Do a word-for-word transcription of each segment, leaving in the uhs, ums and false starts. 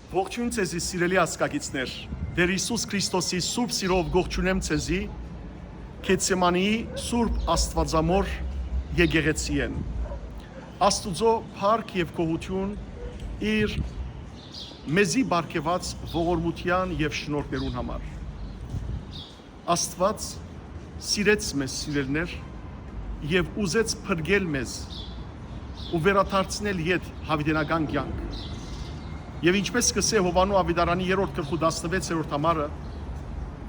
Ողջույն ձեզի, սիրելի ազգակիցներ։ Տէր Յիսուս Քրիստոսի սուրբ սիրով կողջունեմ ձեզի Գեթսեմանիի սուրբ Աստուածամոր եկեղեցիէն։ Աստուծոյ փառք եւ գոհութիւն իր մեզի պարգեւած ողորմութեան եւ շնորհներուն համար։ Աստուած սիրեց մեզ, սիրելիներ, եւ ուզեց փրկել մեզ ու վերադարձնել յետ յաւիտենական կեանք։ Եւ ինչպէս կ'ըսէ Յովհաննէս աւետարանի երրորդ գլխու տասնվեցերորդ համարը,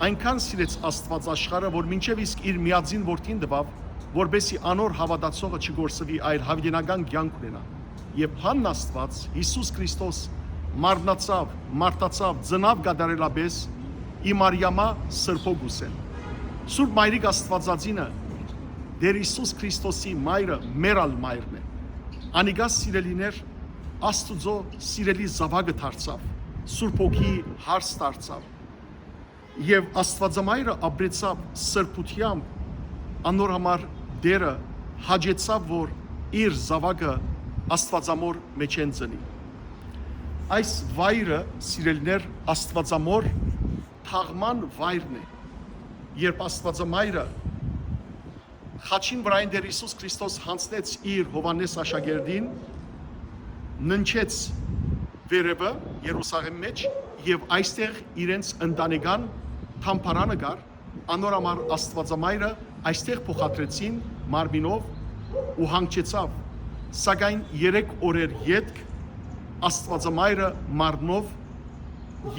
այնքան սիրեց Աստուած աշխարհը, որ մինչեւ իսկ իր միածին որդին տուաւ, որպէս զի անոր հաւատացողը չկորսուի, այլ յաւիտենական կեանք ունենայ։ Եւ Յովհաննէս Աստուած, Յիսուս Քրիստոս, մարմնացաւ, մարդացաւ, ծնաւ կատարելապէս, ի Մարիամայ սրբոյ կ'ըսեն։ Սուրբ Մայրիկ Աստուածածինը, Տէր Յիսուս Քրիստոսի մայրը, մեր ալ մայրն է։ Անիկա, սիրելիներ, Աստուծոյ սիրելի զաւակը դարձաւ, Սուրբ Հոգիի հարս դարձաւ։ Եւ Աստուածամայրը ապրեցաւ սրբութեամբ, անոր համար Տէրը հաճեցաւ, որ իր զաւակը Աստուածամոր մէջէն ծնի։ Այս վայրը, սիրելիներ, Աստուածամոր թաղման վայրն է, երբ Աստուածամայրը խաչին վրայէն Տէր Յիսուս Քրիստոս յանձնեց իր Յովհաննէս աշակերտին, ննջեց վերեւը Երուսաղէմ մէջ եւ այստեղ իրենց ընտանեկան թամբարանը կար, անոր համար Աստուածամայրը այստեղ փոխադրեցին մարմինով ու հանգչեցաւ, սակայն երեք օրեր ետք Աստուածամայրը մարմնով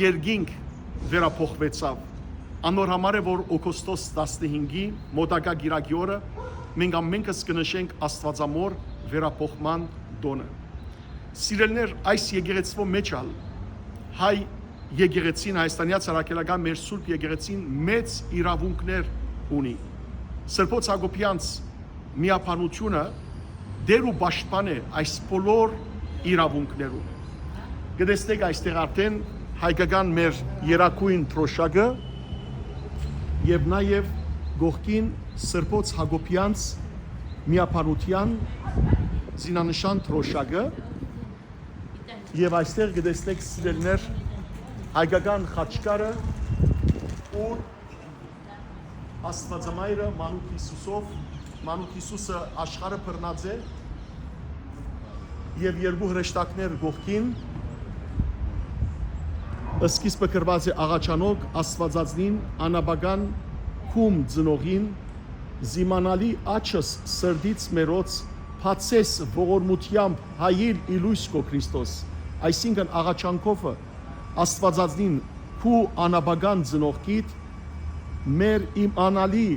երկինք վերափոխուեցաւ։ Անոր համար է, որ օգոստոս տասնհինգի մոտակայ կիրակի օրը մենք ամենքս կը նշենք Աստուածամոր վերափոխման տօնը։ Սիրելիներ, այս եկեղեցւոյ մէջ ալ հայ եկեղեցին, հայաստանեայ առաքելական մեր սուրբ եկեղեցին մեծ իրաւունքներ ունի։ Սրբոց Յակոբեանց միաբանութիւնը Տէր ու պաշտպան է այս բոլոր իրաւունքներուն։ Կը տեսնէք այստեղ արդէն հայկական մեր երագոյն դրօշակը եւ նաեւ կողքին Սրբոց Յակոբեանց միաբանութեան զինանշան դրօշակը եւ այստեղ կը տեսնէք, սիրելիներ, հայկական խաչքարը, ուր Աստուածամայրը մանուկ Յիսուսով, մանուկ Յիսուսը աշխարհը բռնած է, եւ երկու հրեշտակներ կողքին, սկիզբը գրուած է աղաչանօք Աստուածածնին, անապական քում ծնողին, զիմանալի աչս սրտից մերոց, բացես ողորմութեամբ հայիր ի լոյս քո Քրիստոս, այսինքն աղաչանքովը Աստուածածնին, քու անապական ծնողքիդ, մեր իմանալի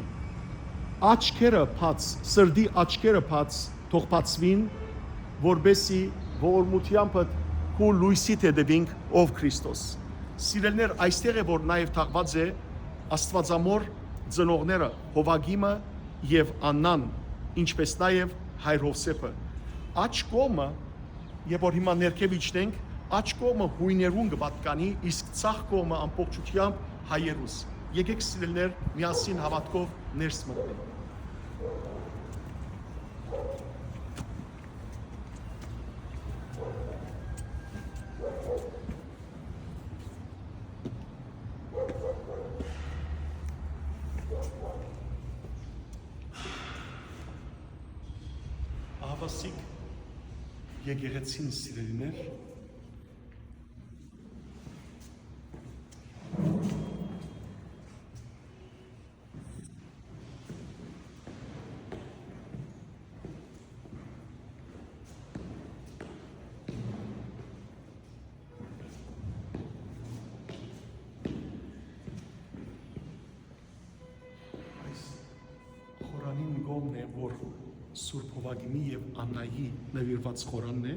աչքերը բաց, սրտի աչքերը բաց, թող բացուին, որպեսզի ողորմութեամբդ քու լոյսիդ հետեւինք, ով Քրիստոս։ Սիրելիներ, այստեղ է, որ նաեւ թաղուած է Աստուածամոր ծնողները Յովակիմը եւ Աննան, ինչպէս նաեւ հայր Յովսէփը։ Աջ կողմը, երբ որ հիմա ներքեւ իջնենք, աջ կողմը յոյներուն կը պատկանի, իսկ ձախ կողմը ամբողջութեամբ հայերուս։ Եկէք, սիրելիներ, միասին հաւատքով ներս մտնենք։ Ահաւասիկ եկեղեցին, սիրելիներ, այս խորանին կողմն է, որ Սուրբ Յովակիմի եւ Աննայի նուիրուած խորանն է,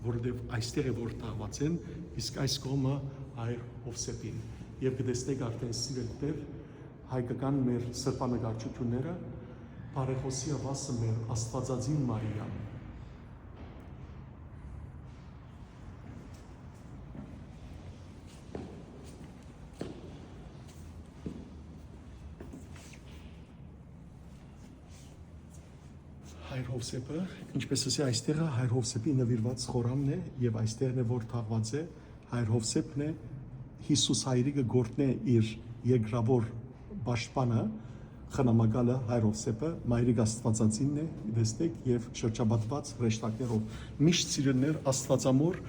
որովհետեւ այստեղ է, որ թաղուած են, իսկ այս կողմը հայր Յովսէփին։ Եւ կը տեսնէք արդէն, սիրելիներ, հայկական մեր սրբանկարչութիւնները, բարեխօսի ը վասը մեր Աստուածածին Մարիան։ Հայր Յովսէփը, ինչպես ասի, այստեղը հայր Յովսէփի նուիրուած խորանն է եւ այստեղն է, որ թաղուած է Հայր Յովսէփն է, Յիսուս Հայրիկը կ'օրհնէ իր երկրաւոր պաշտպանը, խնամակալը Հայր Յովսէփը, Մայրիկ Աստուածածինն է, տեսնեք, եւ շրջապատուած հրեշտակներով։ Միշտ սիրելիներ Աստուածամոր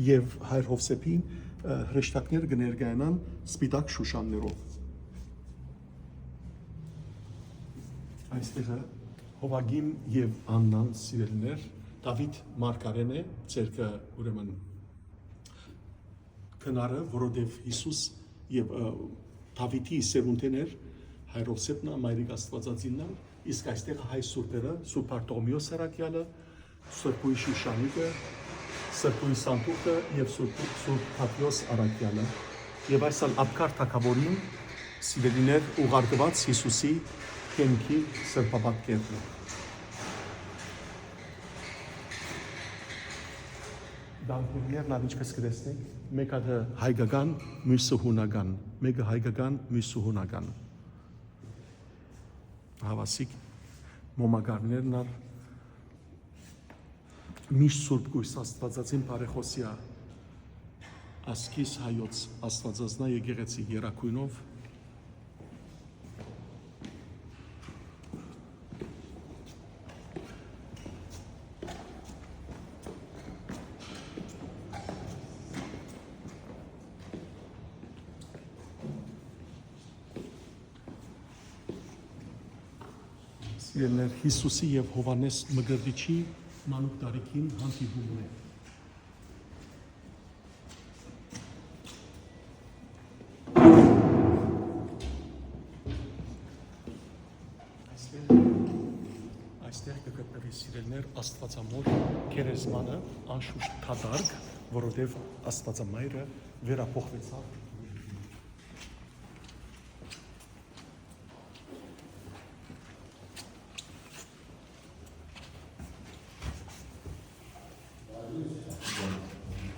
եւ Հայր Յովսէփին, ը, հրեշտակները կը ներկայանան սպիտակ շուշաններով։ Այստեղը Յովակիմ եւ Աննան, սիրելիներ, Դաւիթ մարգարէն է, ձեռքը ուրեմն քնարը, որովհետեւ Յիսուս եւ, ը, Դաւիթի սերունդէն էր, Հայր Յովսէփն ա, Մայրիկ Աստուածածինն ա, իսկ այստեղ հայ սուրբերը, Սուրբ Բարթողմէոս առաքեալը, Սուրբ Յոյշի շանիկը, Սուրբ Յոյ սանդուղքը եւ Սուրբ, Սուրբ Թադէոս առաքեալը, եւ այս ալ Աբգար թագաւորին, սիրելիներ, ուղարկուած Յիսուսի դէմքի սրբապատկերն է։ Դանթէլներն ալ, ինչպէս կը տեսնենք, մէկը հայկական, միւսը յունական, մէկը հայկական, միւսը յունական։ Հաւասիկ մոմակալներն ալ միշտ Սուրբ Կոյս Աստուածածին բարեխօսեայ, ազգիս հայոց Աստուածածնայ եկեղեցի եռագոյնով։ Սիրելիներ, Յիսուսի եւ Յովհաննէս Մկրտիչի մանուկ տարիքին հանդիպումն է։ Այստեղ, այստեղ կը գտնուի, սիրելիներ, Աստուածամոր գերեզմանը, անշուշտ դատարկ, որովհետեւ Աստուածամայրը վերափոխուեցաւ։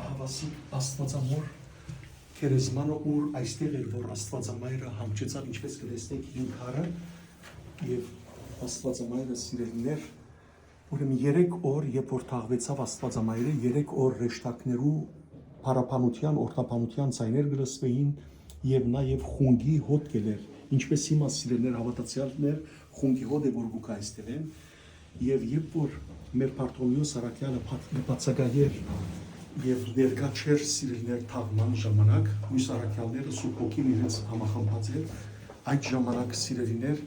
Ահա սա Աստուածամոր գերեզմանը, ուր այստեղ էր, որ Աստուածամայրը հանգչեցաւ, ինչպես կը տեսնէք, հին քարը, եւ Աստուածամայրը, սիրելիներ, ուրեմն երեք օր, երբ որ թաղուեցաւ Աստուածամայրը, երեք օր հրեշտակներու փառաբանութեան, օրհնաբանութեան ձայներ կը լսուէին, եւ նաեւ խունկի հոտ կ'ելէր, ինչպես հիմա, սիրելիներ, հաւատացեալներ, խունկի հոտ է, որ կու գայ այստեղէն, եւ երբ որ մեր Բարթողմէոս առաքեալը բաց-, բացակայ էր եւ ներկայ չէր, սիրելիներ, թաղման ժամանակ, միւս առաքեալները, Սուրբ Հոգին իրենց համախմբած էր, այդ ժամանակ, սիրելիներ,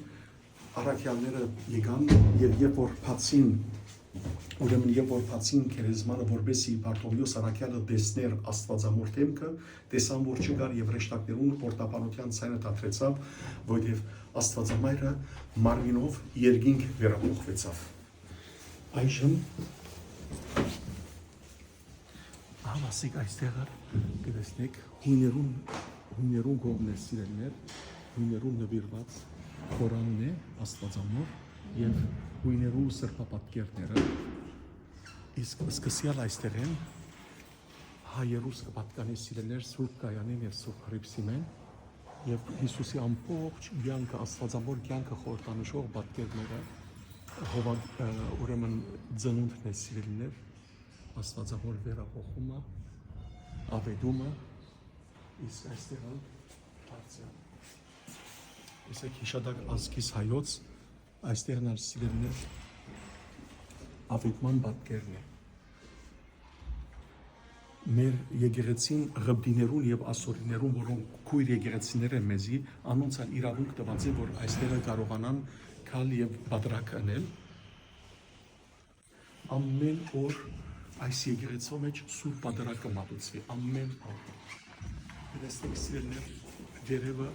առաքեալները եկան, եւ երբ որ բացին, ուրեմն երբ որ բացին գերեզմանը, որպեսզի Բարթողմէոս առաքեալը տեսնէր Աստուածամոր դէմքը, տեսան, որ չկար, եւ հրեշտակներուն օրհնաբանութեան ձայնը դադրեցաւ, որովհետեւ Աստուածամայրը մարմինով երկինք վերափոխուեցաւ։ Այժմ ահա ասիկ այստեղը կը տեսնէք, յոյներուն, յոյներուն կողմն է, սիրելիներ, յոյներուն նուիրուած խորանն է Աստուածամոր եւ յոյներու սրբապատկերները, իսկ սկսեալ այստեղէն հայերուս կը պատկանէ, սիրելիներ, Սուրբ Կայանին եւ Սուրբ Հռիփսիմէն, եւ Յիսուսի ամբողջ կեանքը, Աստուածամոր կեանքը խորհրդանշող պատկերները, Յովա-, ը, ուրեմն ծնունդն է, սիրելիներ, Աստուածամոր վերափոխումը, աւետումը, իսկ այստեղ ալ դարձեալ։ Իսկ հիշատակ ազգիս հայոց, այստեղն ալ, սիրելիներ, աւետման պատկերն է։ Մեր եկեղեցին ղպտիներուն եւ ասորիներուն, որոնք քոյր եկեղեցիներ են մեզի, անոնց ալ իրաւունք տուած է, որ այստեղը կարողանան գալ եւ պատրակ ընել։ Ամէն օր այս եկեղեցու մէջ սուրբ պատրակ կը մատուցուի, ամէն օր։ Տեսնեք, սիրելիներ, վերևը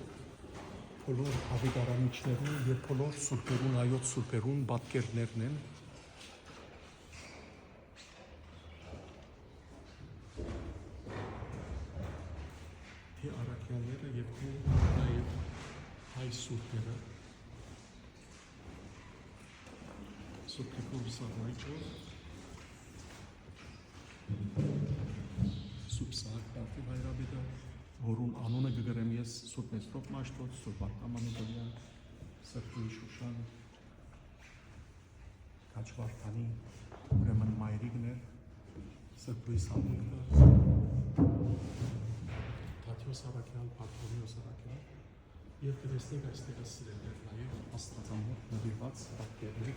բոլոր աւետարանիչներուն եւ բոլոր սուրբերուն, հայոց սուրբերուն պատկերներն են, թէ առաքեալները եւ թէ նաեւ հայ սուրբերը։ Սուրբ Գրիգոր Սաղմոյչով, Սուրբ Սահակ Տանտի Հայրապետը, որուն անունը կը կրեմ ես, Սուրբ Մեսրոպ Մաշտոց, Սուրբ Արքա Մանուկովեան, Սրբուհի Շուշան, Քաչ Վարդանի, ուրեմն մայրիկն էր, Սրբուհի Սամուելը, Սարաքեան, Բարթոլմէոս Սարաքեան, եւ կը տեսնենք այստեղ սիրելիներ նաեւ Աստուածամոր նուիրուած պատկերներ։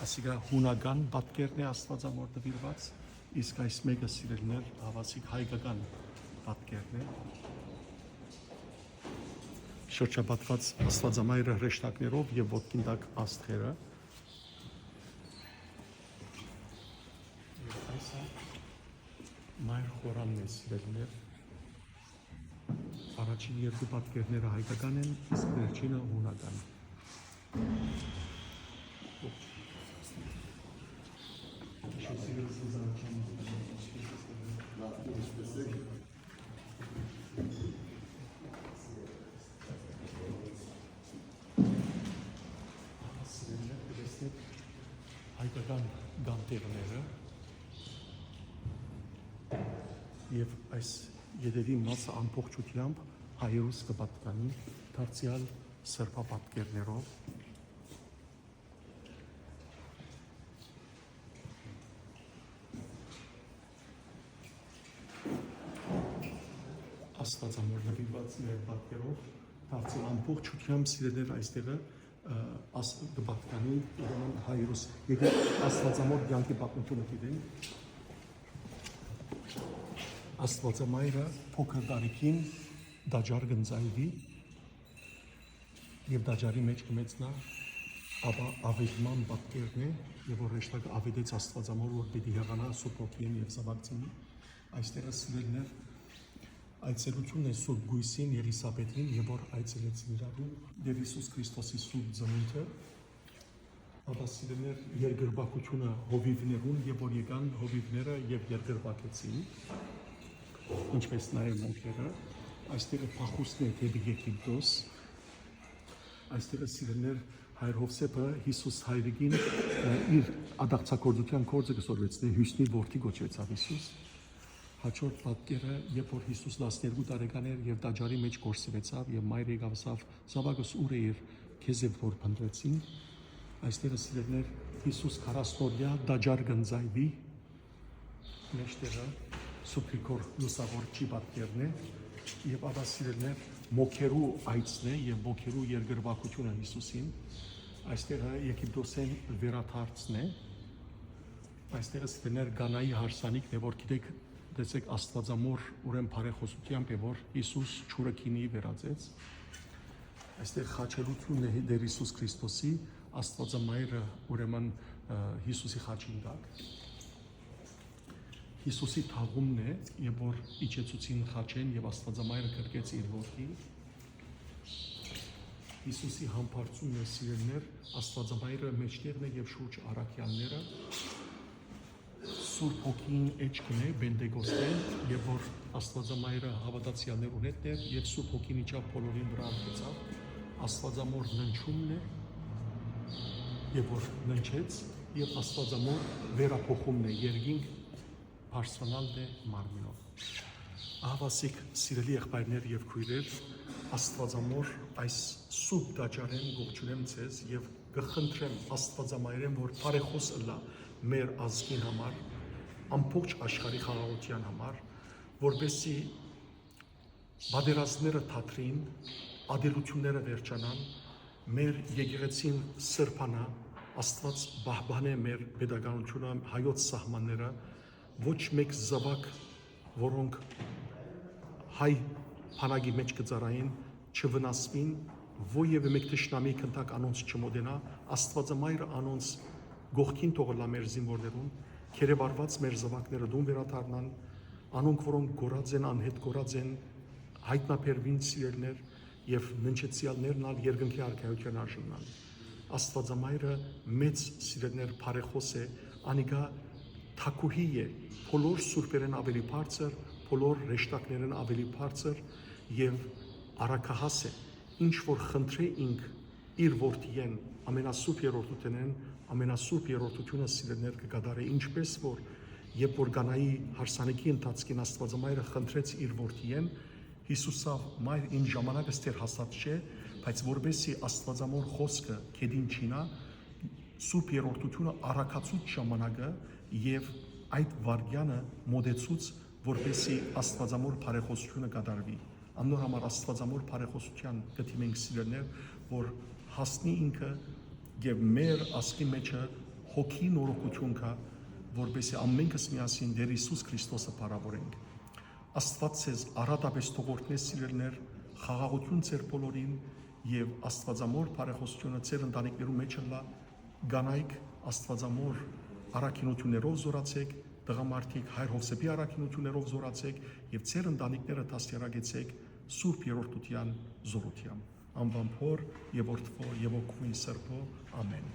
Ասիկա հունական պատկերն է Աստուածամոր նուիրուած, իսկ այս մէկը սիրելիներ հաւասիկ հայկական պատկերն է։ Շրջապատուած Աստուածամայրը հրեշտակներով եւ ոտքին տակ աստղերը։ Եւ այս մայր խորանն է, սիրելիներ։ Առաջին երկու պատկերները հայկական են, իսկ վերջինը հունական։ Սիրելիներ, կտեսնէք հայկական գանտեղները եւ այս ետեւի մասը ամբողջութեամբ հայերուս կը պատկանի դարձեալ սրբապատկերներով։ Աստուածամոր նուիրուած մեր պատկերով դարձեալ ամբողջութեամբ սիրելիներ այստեղը, ը, աս-, կը պատկանի ուրեմն հայերուս։ Եկեք Աստուածամոր կեանքի պատմութիւնը դիտենք։ Աստուածամայրը փոքր տարիքին տաճար կ'ընծայուի եւ տաճարի մէջ կը մեծնայ, ապա աւետման պատկերն է, եւ որ հրեշտակը աւետեց Աստուածամոր, որ պիտի յղանայ Սուրբ Հոգիէն եւ զաւակ ծնի։ Այստեղ սիրելիներ այցելութիւնն է Սուրբ Կոյսին, Եղիսաբեթին, եւ որ այցելեցին իրարու Տէր Յիսուս Քրիստոսի Սուրբ Ծնունդը, ապա սիրելիներ երկրպագութիւնը հովիւներուն, եւ որ եկան հովիւները եւ երկրպագեցին, ինչպես նաեւ մունքերը, այստեղ փախուստն է դէպի Եգիպտոս, այստեղ սիրելիներ հայր Յովսէփը Յիսուս հայրիկին, ը, իր ատաղձագործութեան գործը կը սորվեցնէ, հիւսնի որդի կոչուեցաւ Յիսուս։ Հաջորդ պատկերը, երբ որ Յիսուս տասներկու տարեկան էր եւ տաճարի մէջ կորսուեցաւ, եւ մայրը եկաւ ըսաւ. «Զաւակս ո՞ւր է, իր քեզ եւ որ փնտռեցին»։ Այստեղ սիրելիներ Յիսուս քառասնօրեայ տաճար կ'ընծայուի, մեջտեղը Սուրբ Գրիգոր Լուսաւոր չի պատկերն է, եւ ապա սիրելիներ մոգերու այցն է եւ մոգերու երկրպագութիւնը Յիսուսին։ Այստեղը Եգիպտոսէն վերադարձն է, այստեղը սիրելիներ Կանայի հարսանիքն է, որ գիտեք, տեսեք Աստուածամոր ուրեմն բարեխոսութեամբ է, որ Յիսուս ջուրը գինի վերածեց։ Այստեղ խաչելութիւնն է Տէր Յիսուս Քրիստոսի, Աստուածամայրը ուրեմն, ը, Յիսուսի խաչին տակ։ Յիսուսի թաղումն է, եւ որ իջեցուցին խաչէն եւ Աստուածամայրը կրկեց իր որդին։ Յիսուսի համբարձումն է, սիրելիներ, Աստուածամայրը մեջտեղն է եւ շուրջ առաքեալները։ Սուրբ Հոգին էջքն է Պենտեկոստէն, եւ որ Աստուածամայրը հաւատացեալներուն հետ էր, եւ Սուրբ Հոգին իջաւ բոլորին վրայ, անցաւ։ Աստուածամոր ննջումն է, եւ որ ննջեց, եւ Աստուածամոր վերափոխումն է, երկինք բարձրանալն է մարմինով։ Ահավասիկ, սիրելի եղբայրներ եւ քոյրեր, Աստուածամոր այս սուրբ տաճարէն կողջունեմ ձեզ եւ կը խնդրեմ Աստուածամայրէն, որ բարեխոս ըլլայ մեր ազգին համար, ամբողջ աշխարհի խաղաղութեան համար, որպեսզի պատերազմները դադրին, ատելությունները վերջանան, մեր եկեղեցին սրբանայ, Աստուած պահպանէ մեր պետականութիւնը, հայոց սահմանները, ոչ մէկ զաւակ, որոնք հայ բանակի մէջ կը ծառայեն, չվնասուին, որեւէ մէկ թշնամի գնդակ անոնց չմոտենայ, Աստուածամայրը անոնց կողքին թող ըլլայ մեր զինուորներուն, գերեվարուած մեր զաւակները տուն վերադառնան, անոնք, որոնք կորած են, անհետ կորած են, յայտնաբերուին, սիրելիներ, եւ ննջեցեալներն ալ երկնքի արքայութեան արժանանան։ Աստուածամայրը մեծ, սիրելիներ, բարեխոս է, անիկա թագուհի է, բոլոր սուրբերէն աւելի բարձր, բոլոր հրեշտակներէն աւելի բարձր եւ առաքահաս է, ինչ որ խնդրէ ինք իր որդիէն, ամենասուրբ երրորդութենէն, ամենասուրբ երրորդութիւնը, սիրելիներ, կը կատարէ, ինչպես որ, երբ որ Կանայի հարսանիքի ընթացքին Աստուածամայրը խնդրեց իր որդիէն, Յիսուսը: «Մայր, իմ ժամանակս դեռ հասած չէ, բայց որպեսզի Աստուածամոր խօսքը գետին չիյնայ, սուրբ երրորդութիւնը առաքացուց ժամանակը եւ այդ վայրկեանը մօտեցուց, որպեսզի Աստուածամոր բարեխօսութիւնը կատարուի։ Անոր համար Աստուածամոր բարեխօսութեան կը դիմենք, սիրելիներ, որ հասնի ինքը եւ մեր ազգի մէջը հոգի նորոգութիւն կայ, որպեսզի ամենքս միասին Տէր Յիսուս Քրիստոսը փառաւորենք։ Աստուած ձեզ առատապէս թող օրհնէ, սիրելիներ, խաղաղութիւն ձեր բոլորին եւ Աստուածամոր բարեխօսութիւնը ձեր ընտանիքներու մէջ ըլլայ, կանայք Աստուածամոր առաքինութիւններով զօրացէք, տղամարդիկ Հայր Յովսէփի առաքինութիւններով զօրացէք եւ ձեր ընտանիքները դաստիարակեցէք Սուրբ Երրորդութեան զօրութեամբ։ Անուան Հօր եւ Որդւոյ եւ Հոգւոյն Սրբոյ։ Ամէն։